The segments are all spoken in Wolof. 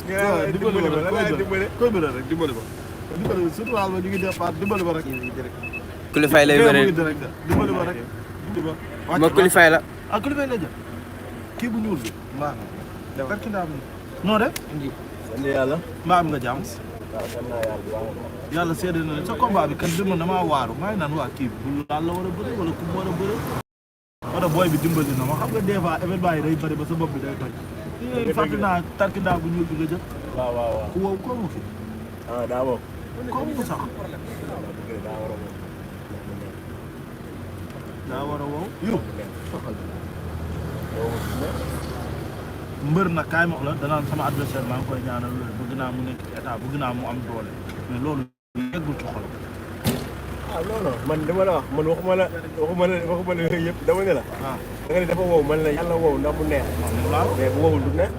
dimbali ma rek koy bëre rek dimbali ma. dimbali ma surtout daal ma ñu ngi départ dimbali ma rek. Kulifay lay bëre dimbali ma rek. ma Kulifay la. ah Kulifay la jël kii bu ñuul bi. mbaa nga barki naa am noo def. sant yàlla. mbaa am nga jàmm. waaw sant naa yàlla. yàlla seede na ne sa combat bi kat dama damaa waaru maa ngi naan waa kii bu laal la war a bëre wala ku mu war a bëre. wala booy bi dimbali na ma xam nga des fois événement yi day bëri ba sa bopp bi day toj. fàttali naa tarkindaa bu ñuul bi nga jël. waaw. ku wow koo mu fi. ah daa bokk. koo mu sax. daa war a wow. yow. mbër nag kaay ma wax la danaan sama adversaire maa ngi koy ñaanal bëgg naa mu nekk ci état bëgg naa mu am doole mais loolu yeggul ci xolam. ah non man dama la wax man waxuma la yooyu yëpp dama ne la. waaw da nga ne dafa wow man la yàlla wow ndax mu neex. waaw mais bu wowul du neex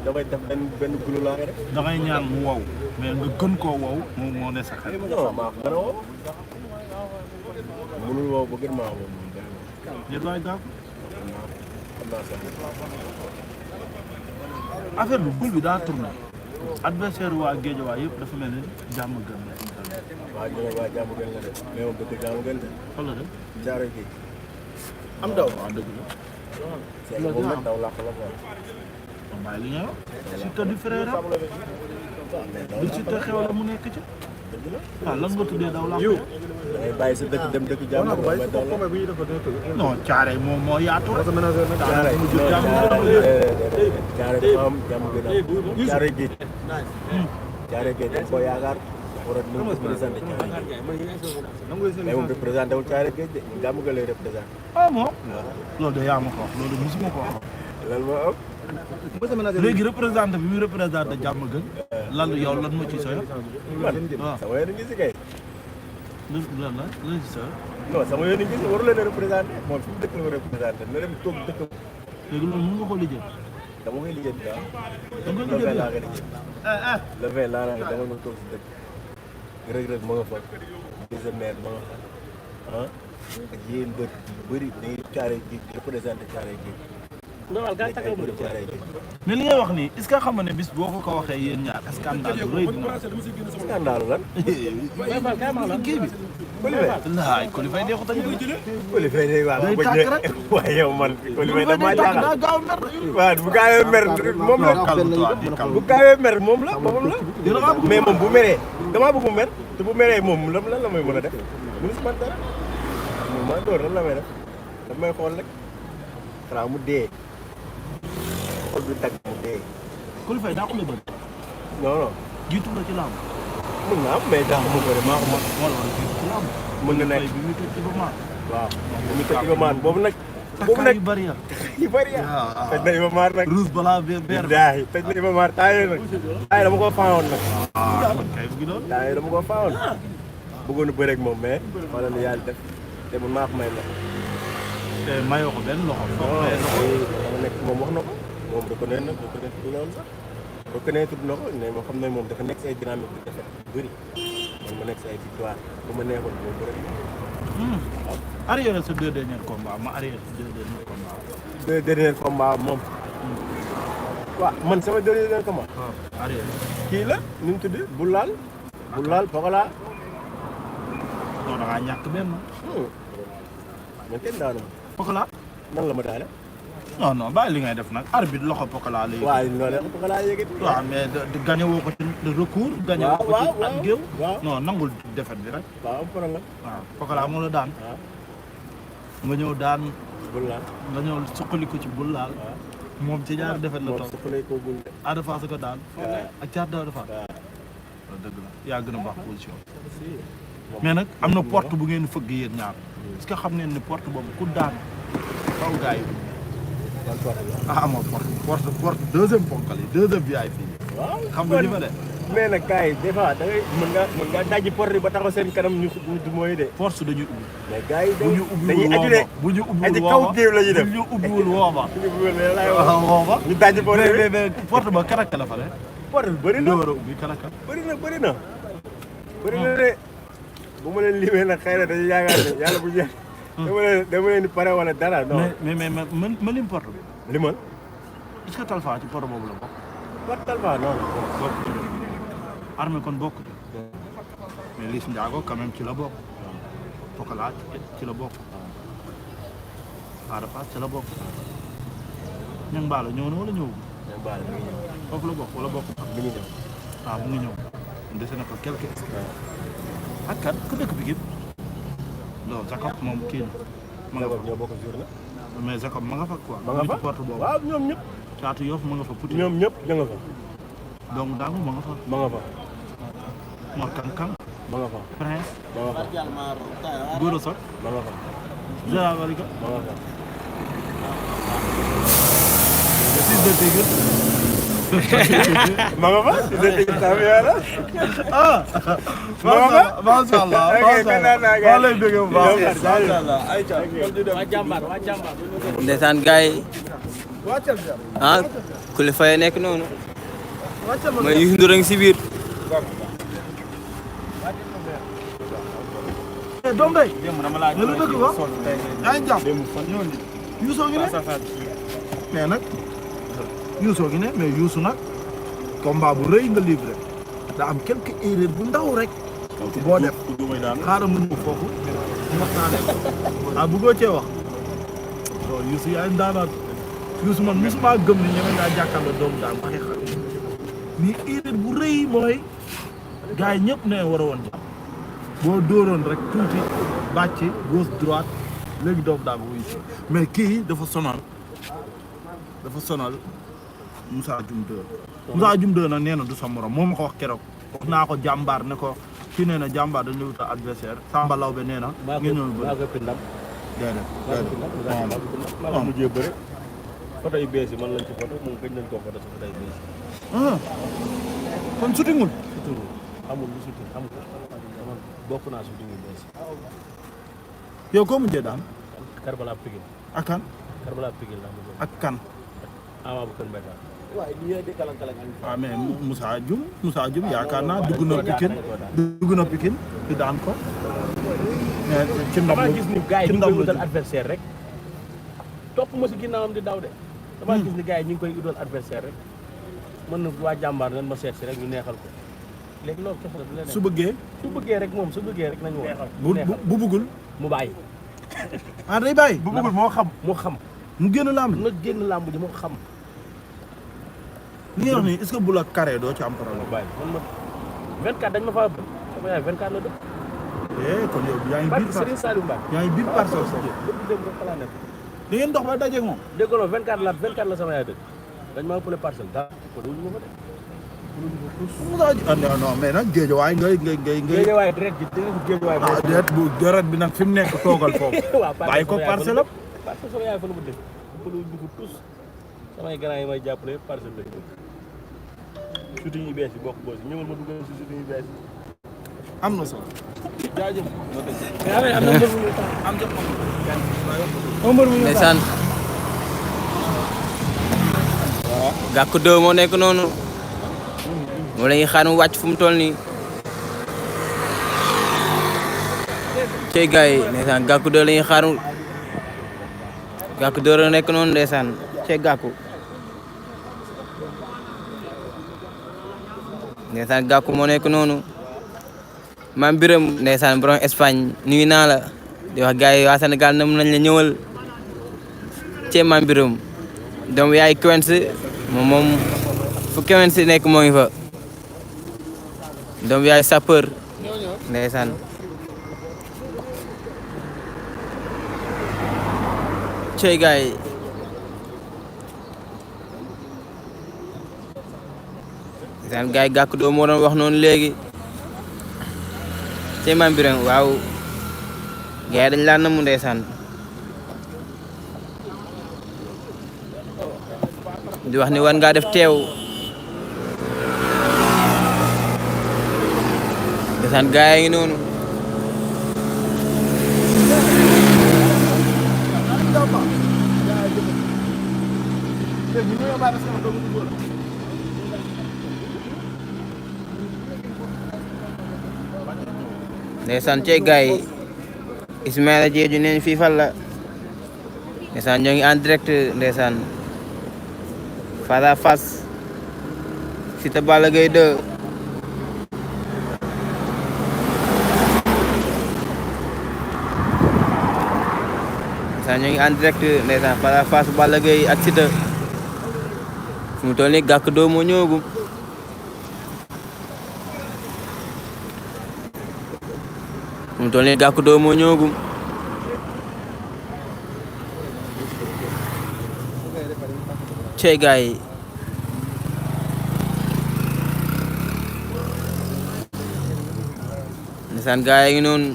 damay def benn gulu laa rek. da ngay ñaan mu wow mais nga gën koo wow moom moo ne sa xel. non maa gën a wow. mënul wow ba gën maa wow. yéen waay gaaw. xam naa sax. affaire bi bul bi daa tourné adversaire waa Guédiawaye yëpp dafa mel ni jàmm gën la. waa jàmm gën la de mais moom dëgg jàmm gën de. xool la de. jaaree kii. am daw waaw dëgg la. c'est que moom nag daw làq la quoi. kon bàyyi li ngay wax. Siteu du frère am. du Siteu xew la mu nekk ci. waaw lan nga tuddee daw làq. da ngay bàyyi sa dëkk dem dëkk jàmm gën la daw la. non caare moom moo yaatu rek. jaaree mu jur jàmm jaaree dafa am jàmm gën a jaaree géej. jaaree géej dañ ko yaakaar. war a mën a représenté Thiaroye Géej mais moom représenté wul Thiaroye Géej de jàmm gën lay représenté. ah bon loolu de yaa ma ko wax loolu de mosuma ko wax. lan moo am. léegi représenté bi muy représenté jàmm gën. lan yow lan moo ci sooy. man waaw sama yoon ngi si kay. lan ci sooy. non sama yoon ngi si waru leen a représenté moom fi mu dëkk la ko représenté na dem toog dëkk. léegi loolu mën nga ko lijjee. dama koy lijjanti ah. da nga koy le lijjee laa koy lijjanti. le 20 laa la dama nga toog si dëkk. Reug ma nga fa deuxième maire ma nga fa ah ak yéen bët yu bëri dañuy Thiaroye Géej représenté Thiaroye Géej. nekk ay bëri Thiaroye Géej. mais li ngay wax nii est-ce que xam nga ne bis boo ko waxee yéen ñaar scandale bu rëy dina. scandale lan. kii bi. laay Kulifay neexut a ñu. Kulifay day waaw day tàkk rek. waaye yow man Kulifay damaa daa jaaxal. gaaw mer. waaw bu gaawee mer moom la. bu gaawee mer moom la. mais moom bu meree damaa bëgg mu mer te bu meree moom lan la may mën a def ministre man dara moom maa door lan la may def daf may xool rek xanaa mu dee xool bi tag mu dee. Kulifay daa ko la bëgg. non non jiitu la ci làmb. mën na am mais daa ma bëri maa ko mën. moo la war a jiitu ci làmb. mën na nekk bi muy tëj ci ba maat. waaw bu ñu tëj ba maat boobu nag. boobu takkaay nag yu bëri ya. yu bëri ya. tëj na Iba Mar nag. rouge balaa beer. daay tëj na Iba Mar taayee nag. taayee dama ko faawoon nag. kay bu gi doon. taayee dama ko faawoon. bëggoon a bëre ak moom mais xoolal li yàlla def te man maa ko may loxo. te mayoo ko benn loxo. foofu may loxo. dama nekk moom wax na ko moom reconnaître na reconnaître du loolu sax reconnaître na ko ne ma xam ne moom dafa nekk si ay dynamique bi defet bu bëri man ma nekk si ay victoire bu ma neexoon boo bëri. waaw arrière sa deux derniers combats ma arrière sa deux derniers combats. deux derniers combats moom. waaw man sama dernier combat. waaw arrière. kii la nu mu tudd bu laal Pokola. non da ngaa ñàkk benn. man kenn daanu ma. Pokola. nan la ma daane. non bàyyi li ngay def nag arbitre loxo Pokola la yëg. waaw loolu la Pokola yëgati. waaw mais de gagné woo ko ci de recours. gagné woo ko ci ak géew. waaw non nangul defet bi rek. waaw am problème. waaw Pokola moo la daan. waaw nga ñëw daan. bul laal. nga ñëw suqali ko ci bul laal. waaw moom ci ñaari defet la moom toog. suqalee ko bul de. Ada Fass ko daan. ak Thiat Daouda Fall. waaw. waaw dëgg la yaa gën a baax position. si. mais nag am na porte bu ngeen fëgg yéen ñaar. est-ce que xam ngeen ne porte boobu ku daan faw gars yi. man porte la. ah amoo porte deuxième ponkal yi deuxième VIP. waaw xam nga li fa de. mais nag gars yi des fois da ngay mën nga dajji porte ba taxaw seen kanam ñu du mooy de. force dañuy ubbi. mais gars yi bu ñu dañuy ubbiwul aju de. bu ñu ubbiwul aji kaw géew la ñuy def. bu ñu ubbiwul wooba. bu ñu ubbiwul mais laay wax. wooba. ñu dajji porte bi mais porte ba karaka la fa de. porte bi bëri na doo war a ubbi karaka. bëri na. bëri na de bu ma leen limee nag xëy na dañuy yaakaar ne yàlla bu jeex. dama leen di pare wala dara non. mais ma lim porte bi. limal. est-ce que Talfa ci porte boobu la bokk. totalement non armée kon bokk mais Liss Ndiago quand même ci la bokk Pokola ci la bokk Ada Fass ci la bokk Niang Ballo ñëw na wala ñëw Niang Ballo mi ngi ñëw foofu la bokk wala bokk mi ngi ñëw waaw mu ngi ñëw dese na ko quelque ak kat ku dëkk bi non Jacob moom kii na ma nga fa ñoo bokk journée mais Jacob ma nga fa quoi ma nga fa porte boobu waaw ñoom ñëpp Caatu Yoff ma nga fa puti ñoom ñëpp ña nga fa donc daangu ma nga fa ma nga fa Mor Kankang ma nga fa Prince ma nga fa Goro Sock ma nga fa Général Malika ma nga fa Fils de Tigre ma nga fa Fils de Tigre tamit yàlla ah macha allah maa lay bëgg bu baax macha allah ayca waa jàmbaar ndeysaan gars yi ah Coly Faye nekk noonu mooy Youssou Ndour a ngi si biir doom day nga la dëkk ko yaa ngi jàpp Youssou ngi ne mais nag Youssou ngi ne mais Youssou nag combat bu rëy nga livré daa am quelques erreurs bu ndaw rek boo def xaaral mu ñëw foofu waxtaane ah bëggoo cee wax non Youssou yaay ndaanaan Youssou man mosuma gëm ni ñeme ngaa jàkkaarloo doomu daal ma xeexal nii erreur bu rëy mooy gars yi ñëpp ne war a woon jàpp boo dóoroon rek tuuti bàcc gauche droite léegi doomu daal wuyu si mais kii dafa sonal Moussa Dioum 2 Moussa Dioum 2 nag nee na du sa morom moo ma ko wax keroog wax naa ko jàmbaar ne ko kii nee na jàmbaar dañu wutal adversaire Samba Lawbe nee na ngeen ñëw ba ndam déedéet mujjee bëre photo yu bees yi man lañ ci photo moom gëj nañ koo photo sa photo yu bees kon sutingul amul lu suti amul man bokk naa suti yu bees yow koo mujjee daan Karbala Pikine ak kan Karbala Pikine la mujjee ak kan Ama bu Kër Mbaye waaye di di kalang-kalang waaw mais Moussa Dioum yaakaar naa dugg na Pikine di daan ko mais ci ndam damaa gis ni gars yi ñu ngi koy utal adversaire rek topp ma si ginnaawam di daw de damaa gis ni gars yi ñu ngi koy utal adversaire rek mën na waa jàmbaar nañ ma seet si rek ñu neexal ko léegi loolu kese la du leneen su bëggee rek moom su bëggee rek nañu wax bu bëggul mu bàyyi ah day bàyyi bu bëggul moo xam mu génn làmb na génn làmb ji moo xam li nga wax nii est-ce que bu la carré doo ci am problème bàyyi man ma 24 dañ ma fa sama yaay 24 la dëkk kon yow yaa ngi biir Serigne Saliou Mbacké yaa ngi biir parcelle sax dëgg dem rek xalaat nekk da ngeen dox ba daje moom déggoo 24 la sama yaay dëkk dañ ma ëppale parcelle daa ko duñu ma fa de non mais nag géejawaay ngay géejawaay direct ji géejawaay déet bu deret bi nag fi mu nekk toogal foofu bàyyi ko parcelle am parce que sama yaay fa la ma dëkk ëppale wuñu ko tous samay grand yi may jàppale yëpp parcelle lañu dëkk shooting yu bees yi bokk boos ñëwal ma dugal si shooting yu bees yi am na solo jaajëf ndeysaan Gackou 2 moo nekk noonu moom la ñuy xaar mu wàcc fu mu toll nii cey gars yi ndeysaan Gackou 2 la ñuy xaar Gackou 2 la nekk noonu ndeysaan cey Gackou ndeysaan Gackou moo nekk noonu Mame Birame ndeysaan borom Espagne nuyu naa la di wax gars yi waa Sénégal na mun nañ la ñëwal cey Mame Birame donc yaay Quench moom fu Quench nekk moo ngi fa donc yaay sapeur ndeysaan cey gars yi ndeysaan gars yi Gackou 2 moo doon wax noonu léegi cey Mame Birame waaw gars yi dañ laa namu ndeysaan di wax ni war ngaa def teew ndeysaan gars yi ngi noonu ndeysaan cey gars yi Ismaïla Diédhiou neen fii fan la ndeysaan ñoo ngi en direct ndeysaan face à face Siteu Balla Gaye 2 ndeysaan ñu ngi en direct ndeysaan face à face Balla Gaye ak Siteu fu mu toll nii Gàkku doo moo ñëwagum fu mu toll nii Gàkku doo moo ñëwagum cey gaay yi ndeysaan gaay yi ngi noonu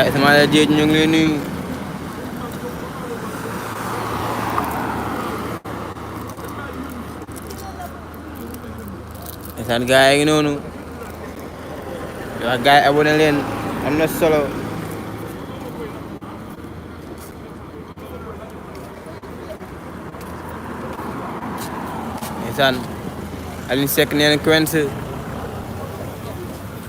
Ismaïla Diédhiou ñu ngi lay nuyu ndeysaan gaay yi ngi noonu wax gaay yi abonné leen am na solo ndeysaan Alioune Seck nee na Quench